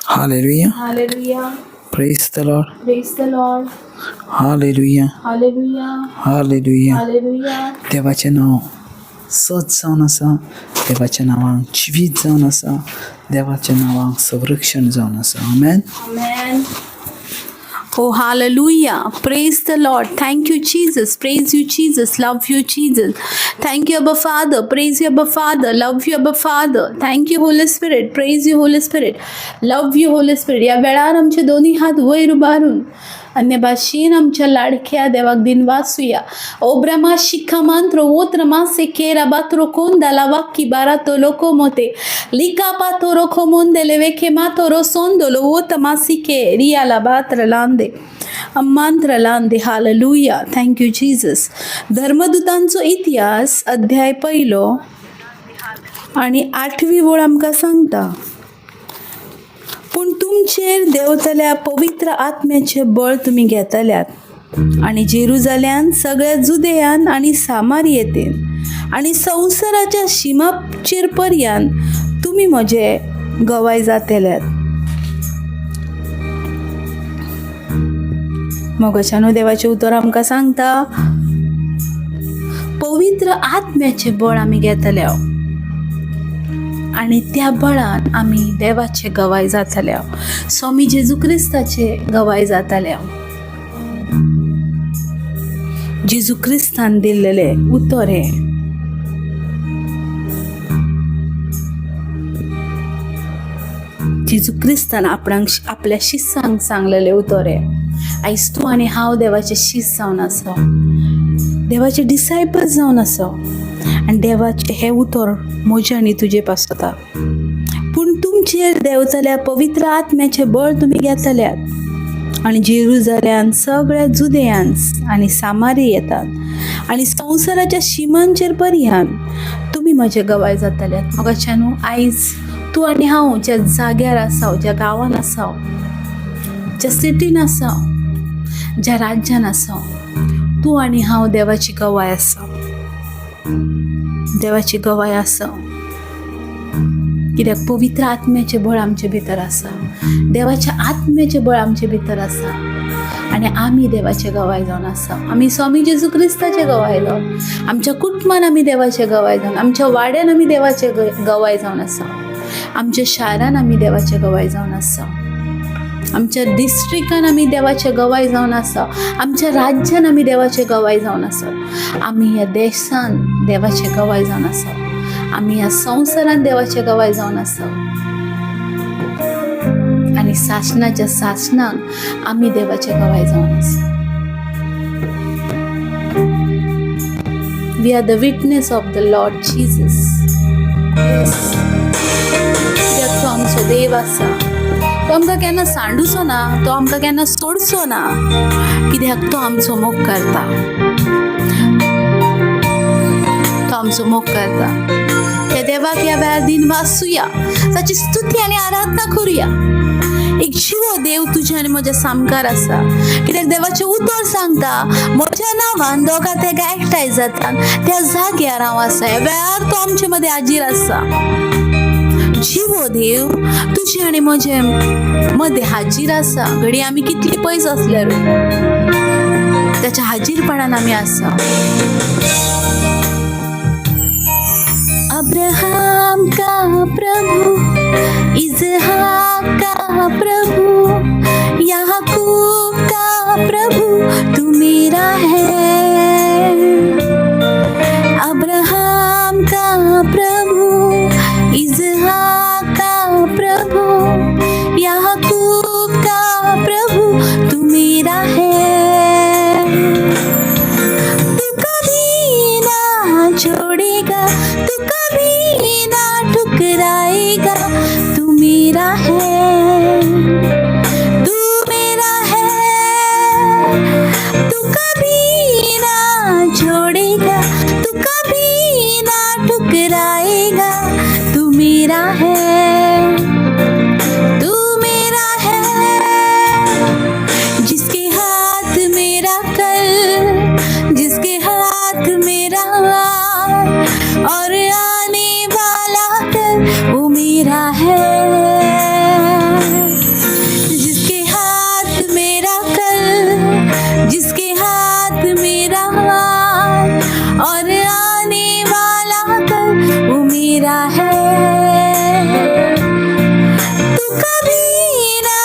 Hallelujah. Hallelujah. Praise the Lord. Praise the Lord. Hallelujah. Hallelujah. Hallelujah. Hallelujah. देवाचें नांव सत जावन आसा, देवाच्या नांवांक जिवीत जावन आसा, देवाच्या नांवांक संरक्षण जावन आसा. आमेन. Amen. Oh, hallelujah. Praise the Lord. Thank you, Jesus. Praise you, Jesus. Love you, Jesus. Thank you, Abba Father. Praise you, Abba Father. Love you, Abba Father. Thank you, Holy Spirit. Praise you, Holy Spirit. Love you, Holy Spirit. या वेळार आमचे दोन्ही हात वयर उबारून अन्य भाशेन आमच्या लाडक्या देवाक दिन वाचुया. ओ ब्रह्मा शिखा मंत्र ओत्र मासे केरा बात्रो कोंदा लावाक्की बारातो लोको मोते लिका पातो रोखो मोंदेले वेखे मातो रो सोंदोलो ओत मासिके रियाला बात्र लांदे मंत्र लांदे. हालेलुया. Thank you Jesus. धर्मदूतांचो इतिहास अध्याय पहिलो आणि आठवी वळ आमकां सांगता, पूण तुमचेर देंवतल्या पवित्र आत्म्याचें बळ तुमी घेतल्यात आनी जेरुजाल्यान सगळ्या जुदेयान आनी सामारियेंत आनी संवसाराच्या शिमाचेर पर्यान तुमी म्हजे गवाय जातल्यात. मोगाच्यानो देवाचें उतर आमकां सांगता, पवित्र आत्म्याचें बळ आमी घेतले आनी त्या बळान आमी देवाचे गवाय जातले, स्वामी जेजू क्रिस्ताचे गवाय जातले. जेजू क्रिस्तान दिल्लेले उतर हें. जेजू क्रिस्तान आपणाक आपल्या शिसांक सांगलेलें उतर हें. आयज तूं आनी हांव देवाचे शीस जावन आसा, देवाचे डिसायपल्स जावन आसा आनी देवाचें हें उतर म्हजें आनी तुजें पासता. पूण तुमचेर देंवतल्या पवित्र आत्म्याचें बळ तुमी घेतल्यात आनी जेरुजाल्यान सगळ्या जुदेयान आनी सामारियेंत आनी संवसाराच्या शिमांचेर पर्यान तुमी म्हजे गवाय जातल्यात. मोगाच्यानू आयज तूं आनी हांव ज्या जाग्यार आसा, ज्या गांवान आसा, ज्या सिटीन आसा, ज्या राज्यान आसा, तूं आनी हांव देवाची गवाय आसा, देवाची गवाय आसा. कित्याक पवित्र आत्म्याचें बळ आमचे भितर आसा, देवाच्या आत्म्याचें बळ आमचे भितर आसा आनी आमी देवाचे गवाय जावन आसा. आमी स्वामी जेजू क्रिस्ताचे गवाय जावन, आमच्या कुटुंबान आमी देवाचे गवाय जावन, आमच्या वाड्यान आमी देवाचे गवाय जावन आसा, आमच्या शारान आमी देवाचे गवाय जावन आसा, आमच्या डिस्ट्रिक्टान आमी देवाचे गवाय जावन आसा, आमच्या राज्यान आमी देवाचे गवाय जावन आसा, आमी ह्या देशान देवाचे गवाय जावन आसा, आमी ह्या संवसारान देवाचे गवाय जावन आसा आनी सासणाच्या सासणाक आमी देवाचे गवाय जावन आसा. We are the witness of the Lord Jesus. कित्याक तो आमचो देव आसा, तो आमकां केन्ना सांडूचो ना, तो आमकां केन्ना सोडचो ना, कित्याक तो आमचो मोग करता, तो आमचो मोग करता. त्या देवाक ह्या वेळार दिन वाचुया, ताची स्तुती आनी आराधना करुया. एक जिवो देव तुज्या आनी म्हज्या सामकार आसा, कित्याक देवाचें उतर सांगता, म्हज्या नांवान दोगां तेगां एकठांय जातात त्या जाग्यार हांव आसा. ह्या वेळार तो आमचे मदें हाजीर आसा. जिवो देव तुजे आनी म्हजे मदें हाजीर आसा. घडये आमी कितली पयस आसल्यार ताच्या हाजीरपणान आमी आसा. अब्राहम का प्रभु, इसहाक का प्रभु, याकूब का प्रभु तू मेरा है. अब्राहम का प्रभु, इसहाक का प्रभु, याकूब का प्रभु तू मेरा है. तू कभी ना छोड़ेगा, तू कभी ना ठुकराएगा, तू मेरा है, तू मेरा है. तू कभी ना छोड़ेगा, तू कभी ना ठुकराएगा, तू मेरा है, तू मेरा है. जिसके हाथ मेरा कल, जिसके हाथ मेरा आज और आने वाला मेरा है, जिसके हाथ मेरा कल, जिसके हाथ मेरा आज और आने वाला कल, वो मेरा है। तू कभी ना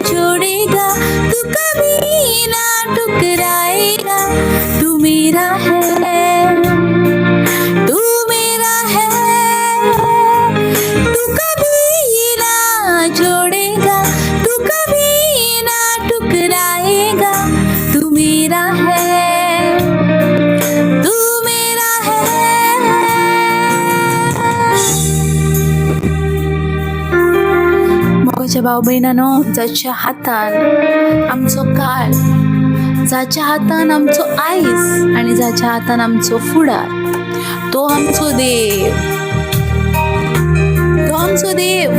छोड़ेगा, तू कभी ना ठुकराएगा, तू मेरा है, तू मेरा है। तू कभी ना छोड़ेगा, तू कभी ना ठुकराएगा, तू मेरा है, तू मेरा है। मोगाच्या भाव भयणांनो, जाच्या हातान आमचो काळ, जाच्या हातान आमचो आयज आनी जाच्या हातान आमचो फुडार, तो आमचो देव, तो आमचो देव।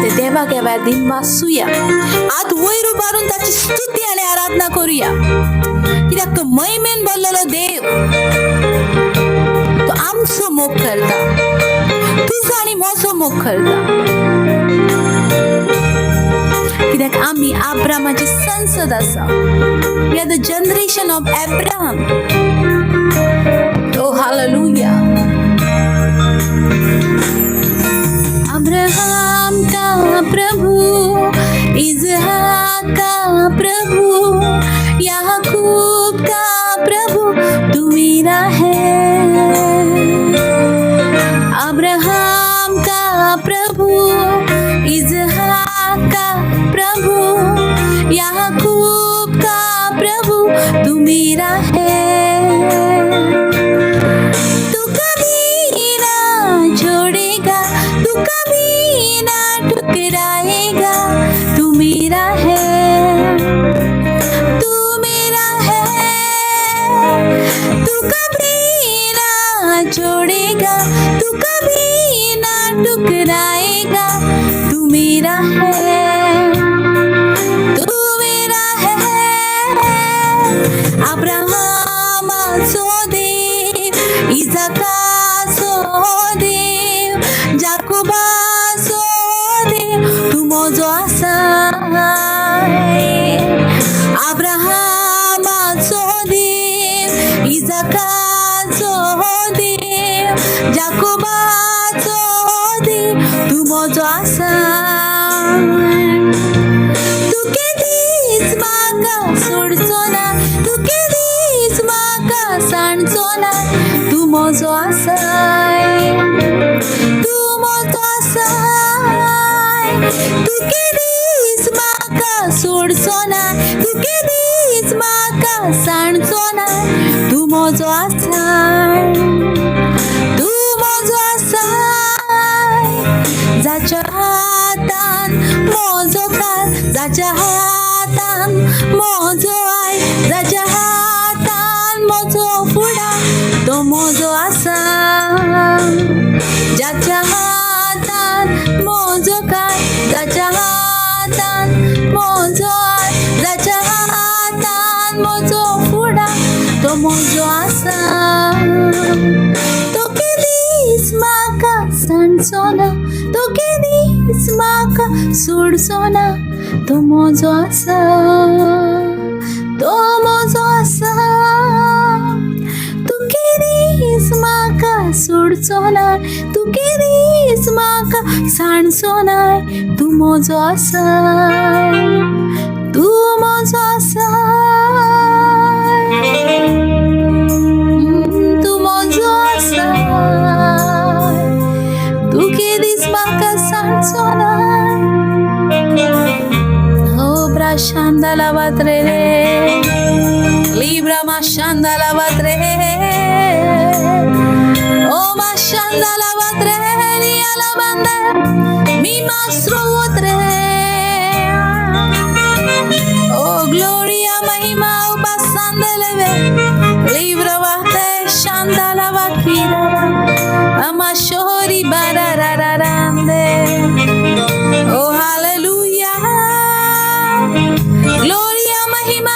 ते देवाक ह्या वेळार दिन वाचुया, हात वयर उबारून ताची स्तुती आनी आराधना करुया, कित्याक तो महिमेन भरलेलो देव, तो आमचो मोग करता, तुजो आनी म्हजो मोग करता, कित्याक आमी अब्रामाची संसद आसा। We are the generation of Abraham. Oh hallelujah. Abraham का प्रभु, इसहाक का प्रभु, याकूब का प्रभु, तू मेरा है। अब्राहम का प्रभु, इसहाक का प्रभु, याकूब का प्रभु, तू मेरा है। तू कभी ना छोड़ेगा, तू कभी ना ठुकराएगा, तू मेरा है, तू मेरा है। तू कभी ना छोड़ेगा, तू कभी ना ठुकराएगा, तू मेरा है, तू मेरा है। अब्राहमाचो देव, इजाकाचो देव, जाकोबाचो देव, तूं म्हजो आसा। अब्राहमाचो देव, इजाकाचो देव, जाकोबाचो देव, तूं म्हजो आसा। तूं केदीच म्हाका सोडचो ना, तूं केदीच म्हाका सांडचो ना, तूं म्हजो आसाय, तूं म्हजो आसाय। तूं केदीच म्हाका सोडचो ना, तूं केदीच म्हाका सांडचो ना, तूं म्हजो आसाय, तूं म्हजो आसाय। जाच्या हातान म्हजो काळ, जाच्या हातान म्हजो आय, जाच्या हातान म्हजो फुडार, तो म्हजो आसा। जाच्या हातान म्हजो काळ, जाच्या हातान म्हजो आय, जाच्या हातान म्हजो फुडार, तो म्हजो आसा। तो केदीच म्हाका सांडचो ना, तो केदीच म्हाका सोडचो ना, तो म्हजो आसा, तो म्हजो आसा। तूं केदीच म्हाका सोडचो ना, तूं केदीच म्हाका सांडचो ना, तूं म्हजो आसा, तूं म्हजो आसा, तूं म्हजो आसा। तूं केदीच म्हाका सांडचो ना। Oh, brashanda la batre, libra mashanda la batre, oh mashanda la batre, la banda, mi mastro otre. Oh, gloria mahima pasandele, libra bate shanda la bakira, amashori barararande. Oh, hallelujah. Gloria mahima.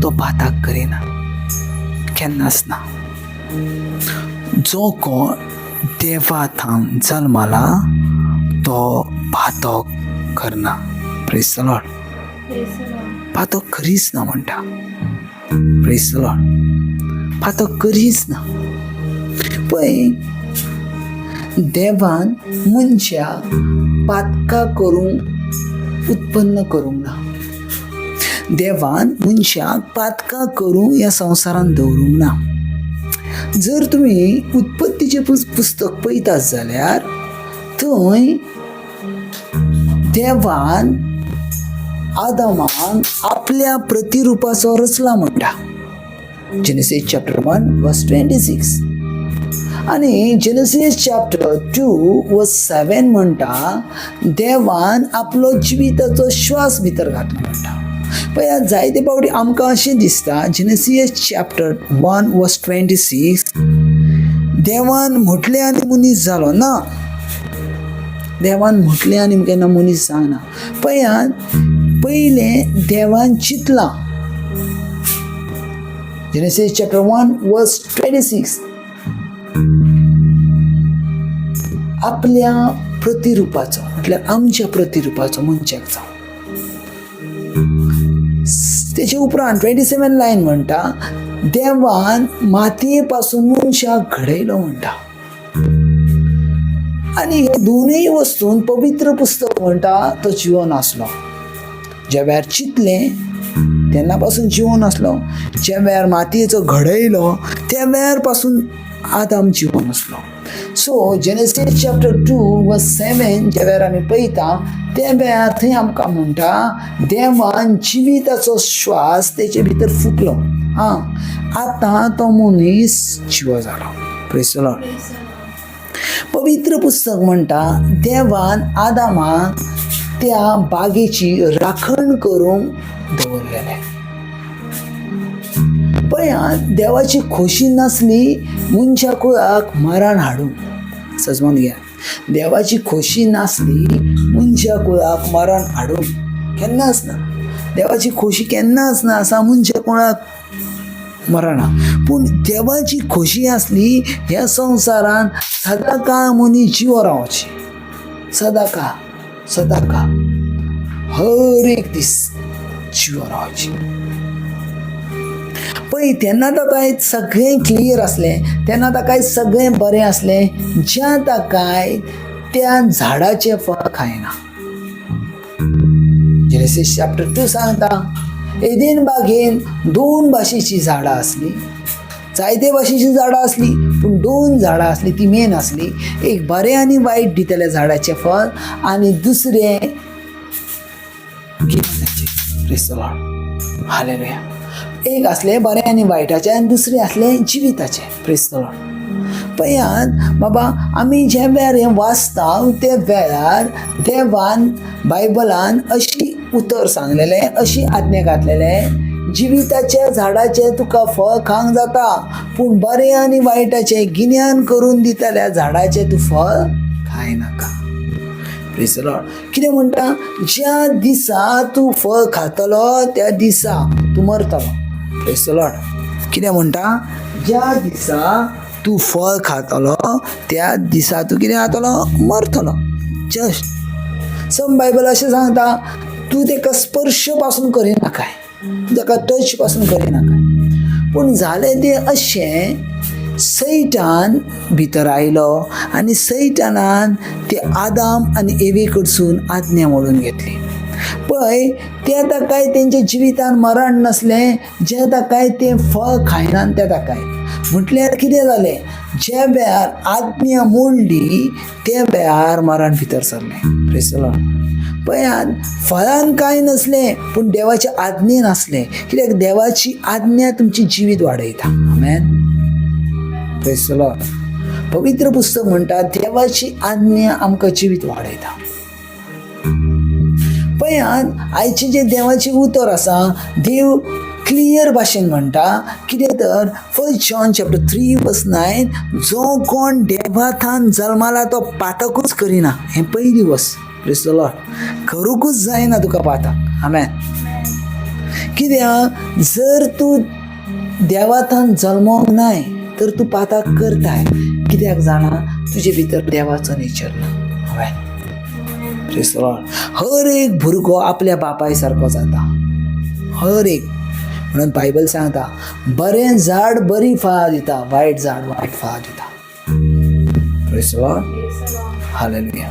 तो पाताक करिना, केन्नाच ना. जो कोण देवा थावन जल्मला तो पातक करना. Praise the Lord. पातक करीच ना म्हणटा. Praise the Lord. पातक करीच ना. पळय, देवान मनशाक पातकां करूंक उत्पन्न करूंक ना. देवान मनशाक पातकां करूंक ह्या संवसारांत दवरूंक ना. जर तुमी उत्पत्तीचें पुस्तक पळयतात जाल्यार थंय देवान आदामान आपल्या प्रतिरुपाचो रचला म्हणटा. Genesis chapter 1 verse 26. आनी Genesis chapter 2 verse 7 म्हणटा, देवान आपलो जिविताचो श्वास भितर घातला म्हणटा. पळय, जायते फावटी आमकां अशें दिसता, Genesis chapter 1 verse 26, देवान म्हटलें आनी मनीस जालो ना. देवान म्हटलें आनी केन्ना मनीस जायना. पळयात, पयलें देवान चिंतलां. Genesis chapter 1 verse 26, आपल्या प्रतिरुपाचो, म्हटल्यार आमच्या प्रतिरुपाचो मनशाक जावं. तेचे उपरांत 27 लायन म्हणटा, देवान मातये पासून मनशाक घडयलो म्हणटा. आनी हे दोनूय वस्तून पवित्र पुस्तक म्हणटा तो जिवन आसलो. ज्या वेळार चिंतलें तेन्ना पासून जिवन आसलो, ज्या वेळार मातयेचो घडयलो त्या वेळार पासून आदाम जिवन आसलो. So Genesis chapter 2 verse 7 ज्या वेळार आमी पळयता त्या वेळार थंय आमकां म्हणटा, देवान जिविताचो श्वास तेचे भितर फुकलो. आं, आतां तो मनीस जिवो जालो. Praise the Lord. पवित्र पुस्तक म्हणटा, देवान आदामाक त्या बागेची राखण करूंक दवरलेलें. पळयात, देवाची खोशी नासली मनशा कुळाक मरण हाडूंक. सजमोन घ्या, देवाची खोशी नासली मनशा कुळाक मरण हाडूंक केन्नाच ना. देवाची खोशी केन्नाच ना आसा मनशा कुळाक मरणा. पूण देवाची खोशी आसली ह्या संवसारांत सदां काळ मनीस जिवो रावची, सदां काळ, सदां काळ, हर एक दीस जिवो रावची. पळय, तेन्ना ताका सगळें क्लियर आसलें, तेन्ना ताका सगळें बरें आसलें. ज्या ताका त्या झाडाचें फळ खायना. जेनेसिस चॅप्टर 2 सांगता, एदेन बागेन 2 भाशेचीं झाडां आसलीं, जायते भाशेचीं झाडां आसलीं, पूण 2 झाडां आसलीं ती मेन आसली. एक बरें आनी वायट दितलें झाडाचें फळ आनी दुसरें गिन्यानाचें. Praise the Lord. Hallelujah. एक आसलें बरें आनी वायटाचें आनी दुसरें आसलें जिविताचें. Praise the Lord. पळयात बाबा, आमी ज्या वेळार हें वाचता त्या वेळार देवान बायबलान अशी उतर सांगलेलें, अशी आज्ञा घातलेलें, जिविताच्या झाडाचें तुका फळ खावंक जाता, पूण बरें आनी वायटाचें गिन्यान करून दितल्या झाडाचें तूं फळ खायनाका. Praise the Lord. कितें म्हणटा, ज्या दिसा तूं फळ खातलो त्या दिसा तूं मरतलो. Praise the Lord. कितें म्हणटा, ज्या दिसा तूं फळ खातलो त्या दिसा तूं कितें जातलो, मरतलो. जस्ट सम बायबल अशें सांगता, तूं तेका स्पर्श पासून करिनाकाय, तूं ताका टच पासून करिनाकाय. पूण जालें तें अशें, सैतान भितर आयलो आनी सैतानान ते आदाम आनी एवे कडसून आज्ञा मोडून घेतली. पळय, ते ताकाय तेंच्या जिवितान मरण नासलें, जे ताकाय तें फळ खायनात त्या ताकाय. म्हटल्यार कितें जालें, ज्या वेळार आज्ञा मोडली त्या वेळार मरण भितर सरलें. Praise the Lord. पळयात, फळान कांय नासलें पूण देवाच्या आज्ञेन आसलें. कित्याक देवाची आज्ञा तुमची जिवीत वाडयता. आमेन. Praise the Lord. पवित्र पुस्तक म्हणटा, देवाची आज्ञा आमकां जिवीत वाडयता. पळयात, आयचें जें देवाचें उतर आसा, देव क्लियर भाशेन म्हणटा कितें तर, 1 John chapter 3 verse 9, जो कोण देवाथान जल्माला तो पातकूच करिना. हें पयली वस. Praise the Lord. करूंकूच जायना तुका पातक. आमेन. कित्याक जर तूं देवातान जल्मोंक नाय तर तूं पाताक करताय. कित्याक जाणा, तुजे भितर देवाचो नेचर ना. हय, हर एक भुरगो आपल्या बापाय सारको जाता, हर एक. म्हणून बायबल सांगता, बरें झाड बरी फळां दिता, वायट झाड वायट फळां दिता. हालेलुया.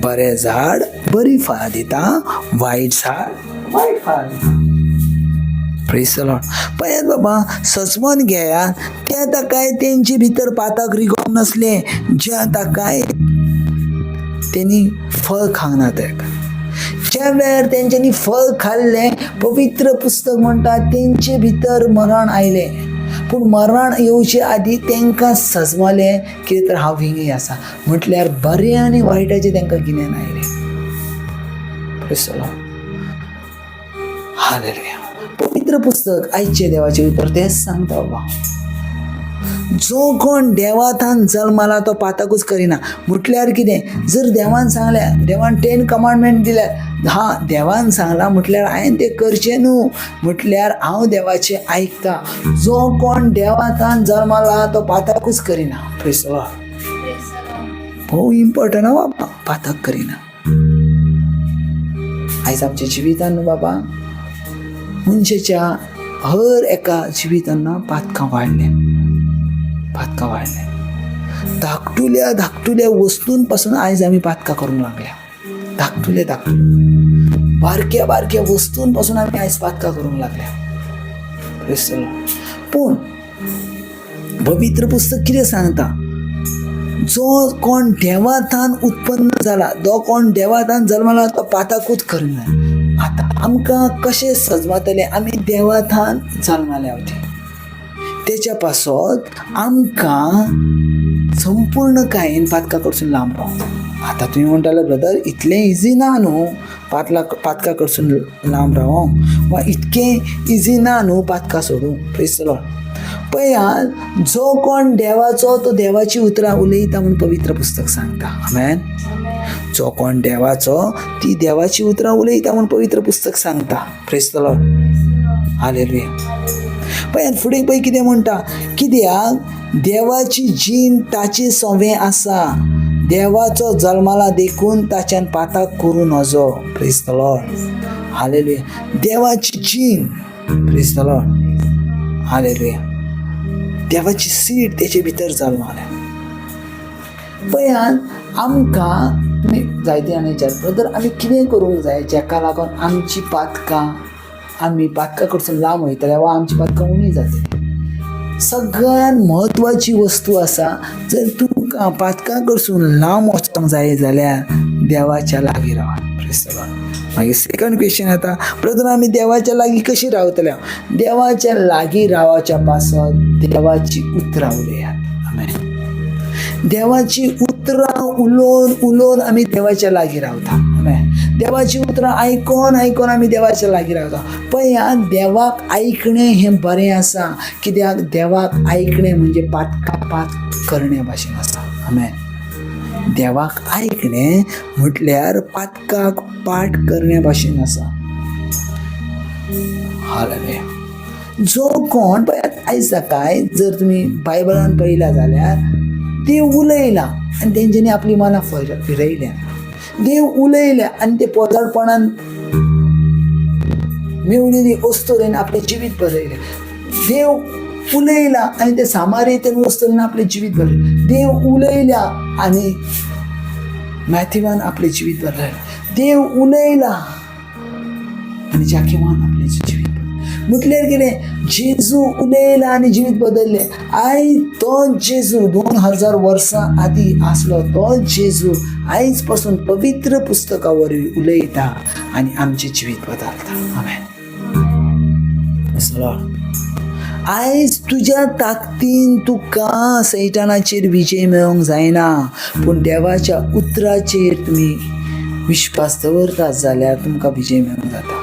बरें झाड बरी फळां दिता, वायट झाड वायट फळां दिता. Praise the Lord. पळयात बाबा, सजमन घेयात, त्या ताकाय तेंचे भितर पाताक रिगोवंक नासलें, ज्या ताकाय तेणी फळ खावंक ना. तेका ज्या वेळार तेंच्यांनी फळ खाल्लें, पवित्र पुस्तक म्हणटा तेंचे भितर मरण आयलें. पूण मरण येवचे आदी तेंकां सजमलें कितें तर हांव विंगी आसा, म्हटल्यार बरें आनी वायटाचें तेंकां गिन्यान आयलें. हालेलुया. पवित्र पुस्तक आयचें देवाचें उतर तेंच सांगता बाबा, जो कोण देवाथान जल्माला तो पाताकूच करिना. म्हटल्यार कितें, जर देवान सांगलें, देवान 10 कमांडमेंट दिल्या, हा देवान सांगलां म्हटल्यार हांवें तें करचें न्हू, म्हटल्यार हांव देवाचें आयकता. जो कोण देवाथान जल्माला तो पाताकूच करिना. Praise the Lord. भोव इम्पॉर्टंट हा बाबा, पातक करिना. आयज आमच्या जिवितान न्हू बाबा, मनशाच्या हर एका जिवितान ना पातकां वाडल्या, पातकां वाडल्या. धाकटुल्या धाकटुल्या वस्तून पासून आयज आमी पातकां करूंक लागल्या. धाकटुले धाकटुले बारक्या बारक्या वस्तून पासून आमी आयज पातकां करूंक लागल्या. Praise the Lord. पूण पवित्र पुस्तक कितें सांगता, जो कोण देवाथान उत्पन्न जाला, जो कोण देवाथान जल्मला तो पाताकूच करिना. आतां आमकां कशें सजमातलें, आमी देवाथान जल्माल्या होती, तेच्या पासत आमकां संपूर्णकायेन पातका कडसून लांब रावंक. आतां तुमी म्हणटाले, ब्रदर इतलें इजी ना न्हू पातका कडसून लांब रावोंक, वा इतकें इजी ना न्हू पातकां सोडूंक. Praise the Lord. पळयात, जो कोण देवाचो तो देवाची उतरां उलयता म्हूण पवित्र पुस्तक सांगता. आमेन. जो कोण देवाचो ती देवाची उतरां उलयता म्हूण पवित्र पुस्तक सांगता. Praise the Lord. Hallelujah. पळयात फुडें पळय कितें म्हणटा, कित्याक देवाची जीण ताचे संवें आसा, देवाचो जल्माला देखून ताच्यान पाताक करूं नजो. Praise the Lord. Hallelujah. देवाची जीण. Praise the Lord. Hallelujah. देवाची सीड तेचे भितर जल्माल्या. पळयात आमकां तुमी जायते जाणां विचार, ब्रदर आमी कितें करूंक जाय जाका लागून आमची पातकां, आमी पातकां कडसून लांब वयतले वा आमची पातकां उणी जातली. सगळ्यान म्हत्वाची वस्तू आसा, जर तुमकां पातकां कडसून लांब वचोंक जाय जाल्यार देवाच्या लागीं रावात. Praise the Lord. मागीर सेकंड क्वेश्चन येता, ब्रदर आमी देवाच्या लागीं कशी रावतले? देवाच्या लागीं रावच्या पासत देवाची उतरां उलयात. आमेन. देवाची उतरां उलोवन उलोवन आमी देवाच्या लागीं रावता. आमेन. देवाची उतरां आयकोन आयकोन आमी देवाच्या लागीं रावता. पळया, देवाक आयकणें हें बरें आसा, कित्याक देवाक आयकणें म्हणजे पातका पात करणे भाशेन आसा. आमेन. देवाक आयकणें म्हटल्यार पातकाक पाठ करण्या भाशेन आसा. हालेलुया. जो कोण पळयात आयज सकाळी जर तुमी बायबलान पळयला जाल्यार देव उलयला आनी तेंच्यांनी आपली मनां फिरयल्या. देव उलयल्या आनी ते पोजाडपणान मेवलेली अस्तुरेन आपलें जिवीत बरयलें. देव उलयला आनी ते सामारेतन अस्तुरेन आपलें जिवीत बरयलें. देव उलयल्या आनी मॅथिवान आपलें जिवीत बरयलें. देव उलयला आनी जाकिवान आपलें जिवीत बदललें. म्हटल्यार कितें, जेजू उलयला आनी जिवीत बदललें. आयज तो जेजू 2000 वर्सां आदीं आसलो तो जेजू आयज पासून पवित्र पुस्तका वरवीं उलयता आनी आमचें जिवीत बदलता. आमेन. आयज तुज्या ताकदीन तुका सैतानाचेर विजय मेळोवंक जायना, पूण देवाच्या उतराचेर तुमी विश्वास दवरतात जाल्यार तुमकां विजय मेळोवंक जाता.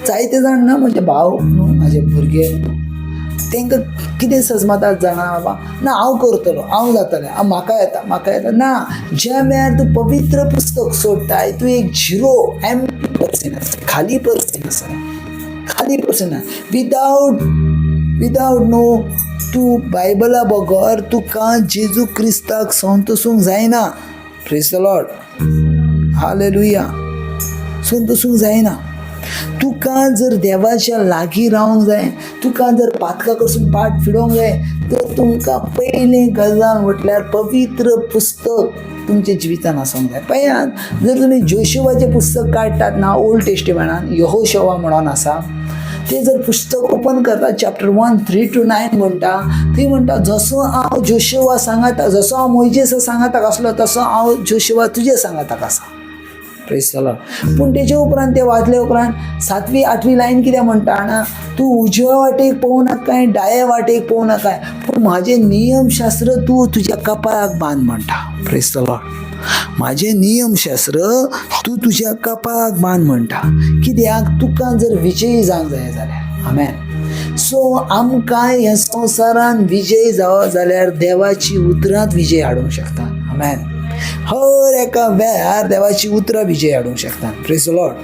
जायते जाण ना, म्हजे भाव न्हू, म्हाजे भुरगे न्हू, तांकां कितें सजमतात जाणा बाबा, ना हांव करतलो, हांव जातलें, हांव म्हाका येता, म्हाका येता ना. ज्या वेळार तूं पवित्र पुस्तक सोडटाय तूं एक झिरो एम्प्टी पर्सन आसा, खाली पर्सन आसा. खाली बसून ना. विदावट विदावट न्हू तूं बायबला बगर तुका जेजू क्रिस्ताक संतोसूंक जायना. प्रेज the Lord, hallelujah. संतोसूंक जायना. तुका जर देवाच्या लागीं रावंक जाय, तुका जर पातका कडसून पाठ फिरोवंक जाय, तर तुमकां पयलें गजाल म्हटल्यार पवित्र पुस्तक तुमच्या जिवितान आसूंक जाय. पळयात, जर तुमी जोशुवाचें पुस्तक काडटात ना, ओल्ड टेस्टिमेंटान यहोशवा म्हणून आसा, ते जर पुस्तक ओपन करता, चॅप्टर 1 3 टू 9 म्हणटा, थंय म्हणटा, जसो हांव जोशुवा सांगाता, जसो हांव मोयजेसा सांगाताक आसलो, तसो हांव जोशुवा तुजे सांगाताक आसा. प्रेज the Lord. पूण तेजे उपरांत ते वाचले उपरांत 7वी 8वी लायन कितें म्हणटा जाणा, तूं उजव्या वाटेक पळोवं नाकाय, दाव्या वाटेक पळोवं नाकाय, पूण म्हाजें नियमशास्त्र तूं तुज्या कपाळाक बांद म्हणटा. प्रेज the Lord. म्हाजें नियमशास्त्र तूं तुज्या कपाळाक बांद म्हणटा. कित्याक? तुका जर विजयी जावंक जाय जाल्यार. आमेन. सो आमकां ह्या संवसारान विजयी जावं जाल्यार देवाची उतरांत विजय हाडूंक शकता. आमेन. हर एका वेळार देवाची उतरां विजय हाडूंक शकता. प्रेज the Lord.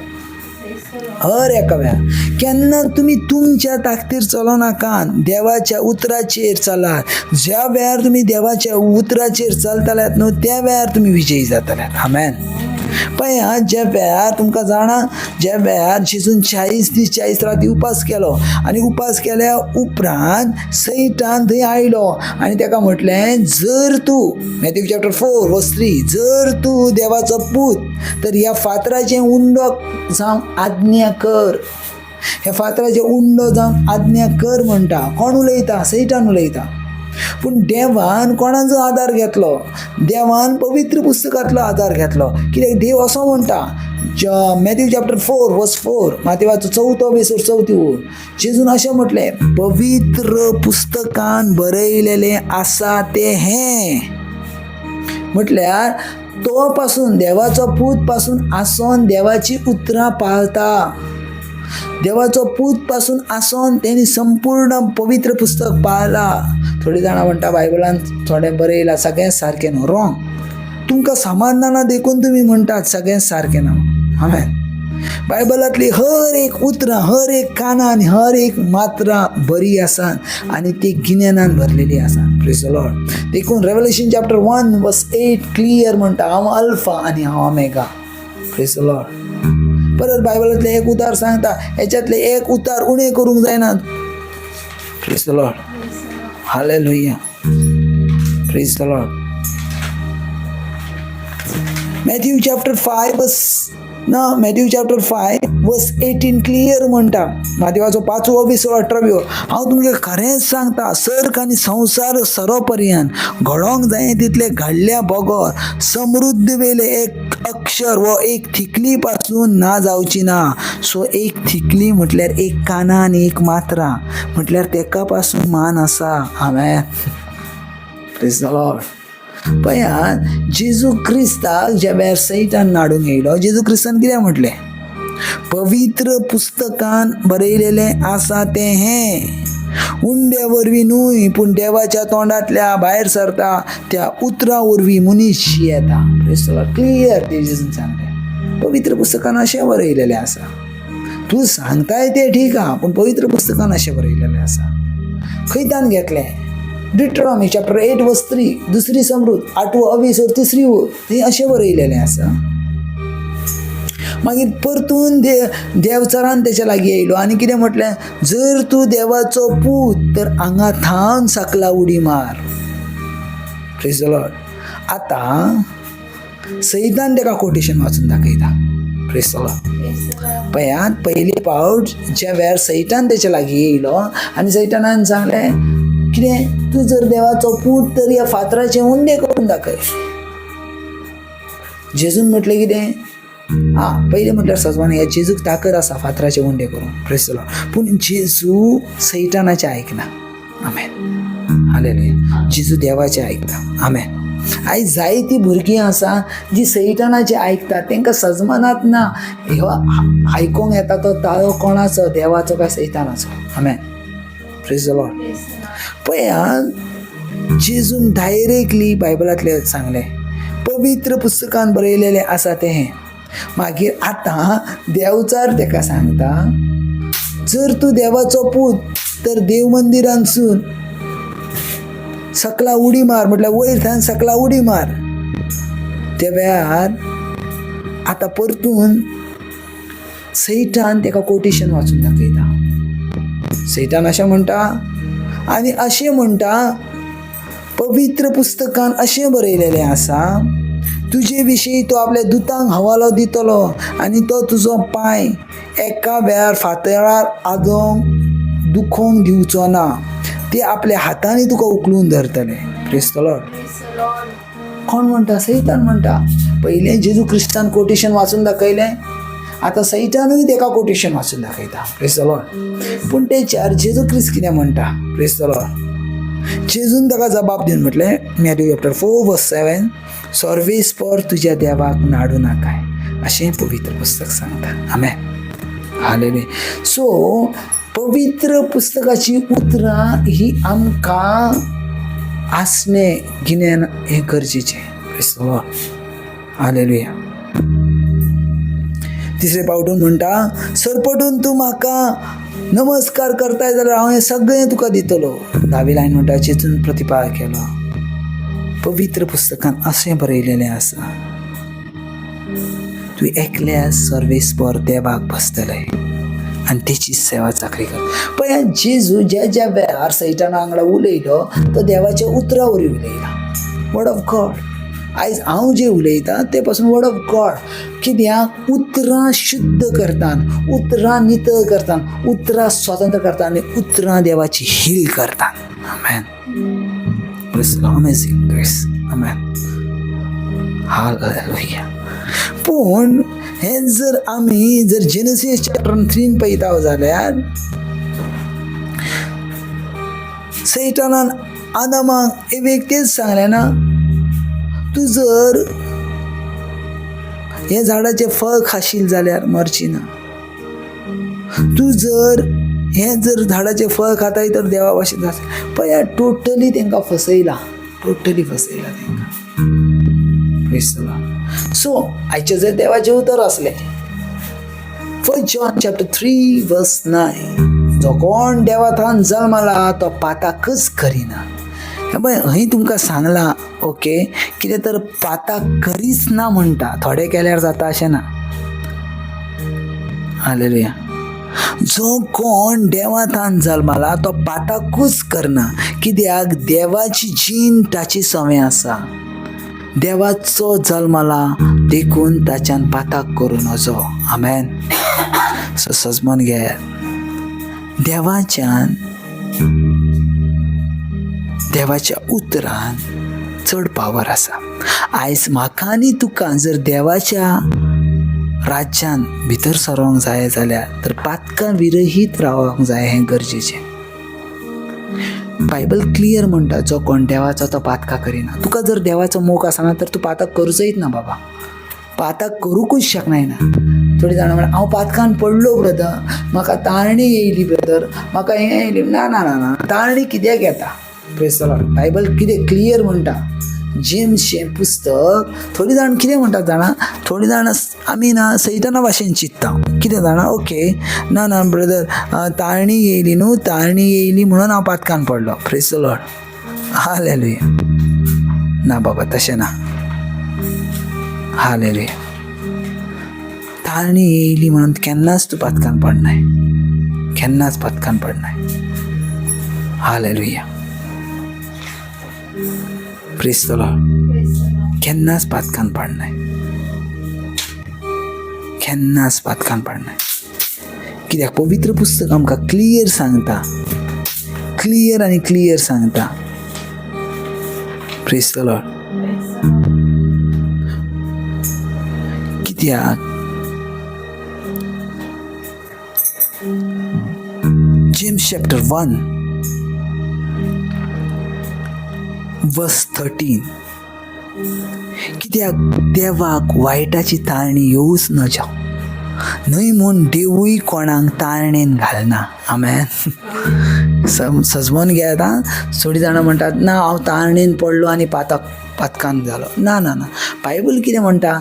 हर एका वेळार केन्ना तुमी तुमच्या ताकदीर चलो नाका, देवाच्या उतराचेर चलात. ज्या वेळार तुमी देवाच्या उतराचेर चलतल्यात न्हू, त्या वेळार तुमी विजयी जातल्यात. आमेन. पळय, ज्या वेळार तुमकां जाणा, ज्या वेळार जेजून 40 दीस 40 राती उपास केलो आनी उपास केल्या उपरांत सैतान थंय आयलो आनी ताका म्हटलें, जर तूं, मॅथ्यू चॅप्टर 4 वर्स 3, जर तूं देवाचो पूत तर ह्या फातराचें उंडो जावंक आज्ञा कर, ह्या फातराचें उंडो जावंक आज्ञा कर म्हणटा. कोण उलयता? सैतान उलयता. पूण देवान कोणाचो आदार घेतलो? देवान पवित्र पुस्तकांतलो आदार घेतलो. कित्याक देव असो म्हणटा, मॅथ्यू चॅप्टर 4 वर्स 4, मातेवाचो चवथो वेसर चवथी ओळ, जेजून अशें म्हटलें, पवित्र पुस्तकान बरयलेलें आसा तें हें. म्हटल्यार तो पासून देवाचो पूत पासून आसोन देवाची उतरां पाळता. देवाचो पूत पासून आसोन तेणी संपूर्ण पवित्र पुस्तक पाळला. थोडीं जाणां म्हणटा बायबलान थोडें बरयलां सगळें सारकें न्हू. रोंग. तुमकां समाधान ना देखून तुमी म्हणटात सगळें सारकें ना. हांवें बायबलांतली हर एक उतरां, हर एक कानां आनी हर एक मात्रा बरी आसा आनी ती गिन्यानान भरलेली आसा. प्रेज the Lord. देखून रेवलेशन चॅप्टर 1 वर्स 8 क्लियर म्हणटा, हांव अल्फा आनी हांव ओमेगा. Praise the Lord. परत बायबलांतलें एक उतार सांगता, हेच्यातलें एक उतार उणें करूंक जायना. Praise the Lord. Hallelujah. Praise the Lord. Matthew chapter 5 वर्स ना, मॅथ्यू चॅप्टर 5 वर्स 18 क्लियर म्हणटा, मातेवाचो पांचवो वीस 18वी, हांव तुमकां खरेंच सांगता, सर्ग आनी संवसार सरो पर्यंत घडोवंक जाय तितले घडल्या बगर समृद्ध वेले एक अक्षर व एक थिकली पासून ना जावची ना. सो एक थिकली म्हटल्यार एक काना आनी एक मात्रा, म्हटल्यार तेका पासून मान आसा. हांवें प्रेज the Lord. पळयात, जेजू क्रिस्ताक ज्या वेळार सैतान नाडूंक येयलो, जेजू क्रिस्तान कितें म्हटलें? पवित्र पुस्तकान बरयलेलें आसा तें हें, उंड्या वरवीं न्हय पूण देवाच्या तोंडांतल्या भायर सरता त्या उतरां वरवीं मनीस जियेता. क्लियर तेजेसून सांगलें, पवित्र पुस्तकान अशें बरयलेलें आसा. तूं सांगताय तें ठीक आहा, पूण पवित्र पुस्तकान अशें बरयलेलें आसा. खंयतान घेतलें? डिट्रॉमी चॅप्टर 8 वर्स 3, दुसरी समृद्ध आठवो अवीस वर तिसरी ओळ, थंय अशें बरयलेलें आसा. मागीर परतून देवचारान तेच्या लागीं येयलो आनी कितें म्हटलें, जर तूं देवाचो पूत तर हांगा थावन सकला उडी मार. प्रेज the Lord. आतां सैतान तेका कोटेशन वाचून दाखयता. Praise the Lord. पळयात, पयली पावट ज्या वेळार सैतान तेच्या लागीं येयलो आनी सैतानान सांगलें कितें, तूं जर देवाचो पूत तर ह्या फातराचे उंडे करून दाखय. जेजून म्हटलें कितें, आं पयलीं म्हटल्यार सजवान ह्या जेजूक ताकद आसा फातराचे उंडे करूंक. प्रेज the Lord. पूण जेजू सैतानाचें आयकना. आमेन. हालेलुया. जेजू देवाचें आयकता. आमेन. आयज जायतीं भुरगीं आसा जी सैतानाचें आयकतात, तांकां सजमनात ना ह्यो आयकोंक येता तो ताळो कोणाचो, देवाचो काय सैतानाचो. आमेन. Praise the Lord. पळयात, जेजून डायरेक्टली बायबलांतलें सांगलें, पवित्र पुस्तकान बरयलेलें आसा तें हें. मागीर आतां देवचार तेका सांगता, जर तूं देवाचो पूत तर देव मंदिरांतसून सकला उडी मार, म्हटल्यार वयर थंय सकला उडी मार. त्या वेळार आतां परतून सैतान ताका कोटेशन वाचून दाखयता. सैतान अशें म्हणटा आनी अशें म्हणटा, पवित्र पुस्तकान अशें बरयलेलें आसा, तुजे विशीं तो आपल्या दुतांक हवालो दितलो आनी तो तुजो पांय एका वेळार फातरार आदोंक दुखोवंक दिवचो ना, ते आपल्या हातांनी तुका उखलून धरतले. Praise the Lord. कोण म्हणटा? सैतान म्हणटा. पयलें जेजू क्रिस्तान कोटेशन वाचून दाखयलें, आतां सैतानूय ताका कोटेशन वाचून दाखयता. Praise the Lord. पूण ते चार जेजू क्रिस्त कितें म्हणटा? Praise the Lord. जेजून ताका जबाब दिवन म्हटलें, मॅथ्यू चॅप्टर 4 वर्स 7, सर्वेस्पर तुज्या देवाक नाडू नाकाय, अशें पवित्र पुस्तक सांगता. आमेन, हालेलुया. सो पवित्र पुस्तकाची उतरां ही आमकां आसणें गिन्यान हें गरजेचें. Praise the Lord, hallelujah. तिसरे पावटून म्हणटा, सरपटून तूं म्हाका नमस्कार करताय जाल्यार हांव हें सगळें तुका दितलो. धावी लायन म्हणटा, जेजून प्रतिपाद केलो, पवित्र पुस्तकान अशें बरयलेलें आसा, तूं एकल्या सर्वेस्पर देवाक बसतलें आनी तेची सेवा चाकरी कर. पळय, जेजू ज्या ज्या वेळार सैताना वांगडा उलयलो तो देवाच्या उतरा वरवीं उलयला, वर्ड ऑफ गॉड. आयज हांव जें उलयतां तें पासून वर्ड ऑफ गॉड. कित्याक उतरां शुद्ध करतात, उतरां नितळ करतात, उतरां स्वतंत्र करतात आनी उतरां देवाची हील करतात. आमेन. Amazing grace. आमेन, हालेलुया. पूण हें जर आमी जर जेनसीस चॅप्टर 3 पळयता जाल्यार सैतानान आदामाक एवेक तेच सांगलें ना, तूं जर हें झाडाचें फळ खाशील जाल्यार मरची ना, तूं जर हें जर झाडाचें फळ खाताय तर देवा भाशेन जाता. पळय, टोटली तांकां फसयला, टोटली फसयला तांकां. सो आयचें जर देवाचें उतर आसलें, 1 जॉन चॅप्टर 3 वर्स 9, जो कोण देवाथान जल्मला तो पाताकच करिना. हें पळय, हंय तुमकां सांगलां, ओके, कितें तर पाताक करीच ना म्हणटा, थोडें केल्यार जाता अशें ना. हालेलुया. जो कोण देवाथान जल्मला तो पाताकूच करना, कित्याक देवाची जीण ताची संवय आसा, देवाचो जल्मला देखून ताच्यान पाताक करूं नजो. आमेन. सो सजमन घेयात, देवाच्यान देवाच्या उतरान चड पावर आसा. आयज म्हाका आनी तुका जर देवाच्या राज्यान भितर सरोंक जाय जाल्यार तर पातकां विरहीत रावंक जाय, हें गरजेचें. बायबल क्लियर म्हणटा, जो कोण देवाचो तो पातकां करिना. तुका जर देवाचो मोग आसना तर तूं पातक करूचोच ना बाबा, पातक करूंकूच शकनाय ना. थोडीं जाणां म्हणटा, हांव पातकान पडलो ब्रदर, म्हाका ताळणी येयली ब्रदर, म्हाका हें येयली. ना ना ना ना, ताळणी कित्याक येता? Praise the Lord. Bible कितें क्लियर म्हणटा, जेम्सचें पुस्तक. थोडीं जाण कितें म्हणटात जाणा, थोडीं जाण आमी ना सैताना भाशेन चिंत्ता, कितें जाणा, ओके, ना ना ब्रदर, ताळणी येयली न्हू, ताळणी येयली म्हणून हांव पातकान पडलो. Praise the Lord, hallelujah. ना बाबा, तशें ना. हालेलुया. ताळणी येयली म्हणून केन्नाच तूं पातकान पडनाय, केन्नाच पातकान पडनाय. हालेलुया. Praise the Lord. केन्नाच पातकान पडनाय, केन्नाच पातकान पडनाय. कित्याक पवित्र पुस्तक आमकां क्लियर सांगता, क्लियर आनी क्लियर सांगता. Praise the Lord. कित्याक जेम्स चॅप्टर 1 वर्स 13, कित्याक देवाक वायटाची ताळणी येवच नजो न्हय म्हूण देवूय कोणाक ताळणेन घालना. आमेन. सजमोन घेयात. आं, थोडीं जाणां म्हणटात, ना हांव ताळणेन पडलो आनी पातकान जालो. ना ना ना, बायबल कितें म्हणटा,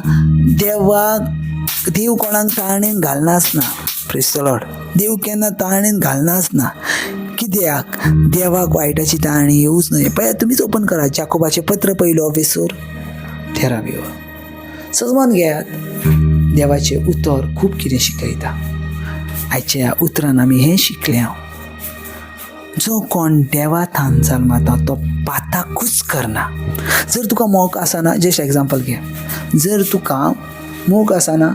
देवाक देव कोणाक ताळणेन घालनाच ना. Praise the Lord. देव केन्ना ताळणेन घालनाच ना. कित्याक देवाक वायटाची ताळणी येवच न्हय. पळयात तुमीच ओपन करा जाकोबाचें पत्र पयलो वेसूर 13वी वर. सजमान घेयात, देवाचें उतर खूब कितें शिकयता. आयच्या ह्या उतरान आमी हें शिकले हांव, जो कोण देवा थान जल्माता तो पाताकूच करना. जर तुका मोग आसना, जस्ट एग्जाम्पल घे, जर तुका मोग आसना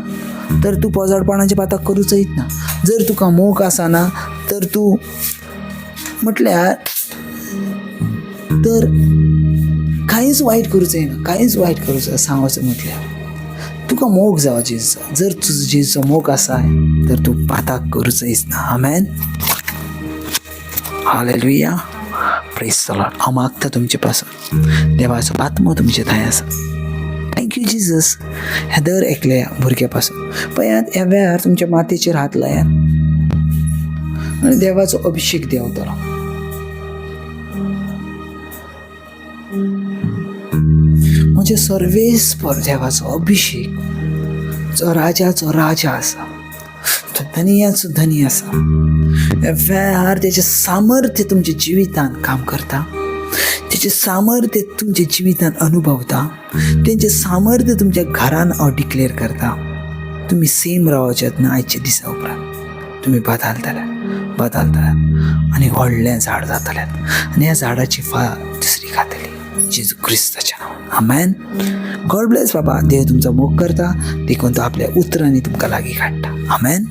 तर तूं पोजडपणाचें पाताक करूच ना. जर तुका मोग आसना तर तूं म्हटल्यार तर कांयच वायट करूंक जायना, कांयच वायट करूंक जाय सांगचें म्हटल्यार तुका मोग जावो जेजूचो. जर तुजो जेजूचो मोग आसा तर तूं पाताक करूचोच ना. आमेन. हालेलुया. Praise the Lord. हांव मागता तुमचे पासून देवाचो आत्मो तुमचे थंय आसा. Thank you Jesus. ह्या दर एकल्या भुरग्या पासून पळयात, ह्या वेळार तुमच्या माथ्याचेर हात लायात आनी देवाचो अभिशेक देंवतलो. म्हजे सर्वेस्पर देवाचो अभिशेक, जो राजाचो राजा आसा, तो धनियाचो धनी आसा, ह्या वेळार तेचें सामर्थ्य तुमच्या जिवितान काम करता, तेचें सामर्थ्य तुमच्या जिवितान अनुभवता, तेंचें सामर्थ्य तुमच्या घरान हांव डिक्लेर करता. तुमी सेम रावचेत ना आयच्या दिसा उपरांत. तुमी बदलतले, बदलतले आनी व्हडलें झाड जातलें आनी ह्या झाडाची फळां दुसरी खातली जेजू क्रिस्ताच्या नांवान. आमेन. गॉड ब्लेस बाबा. देव तुमचो मोग करता देखून तो आपल्या उतरांनी तुमकां लागीं काडटा. आमेन.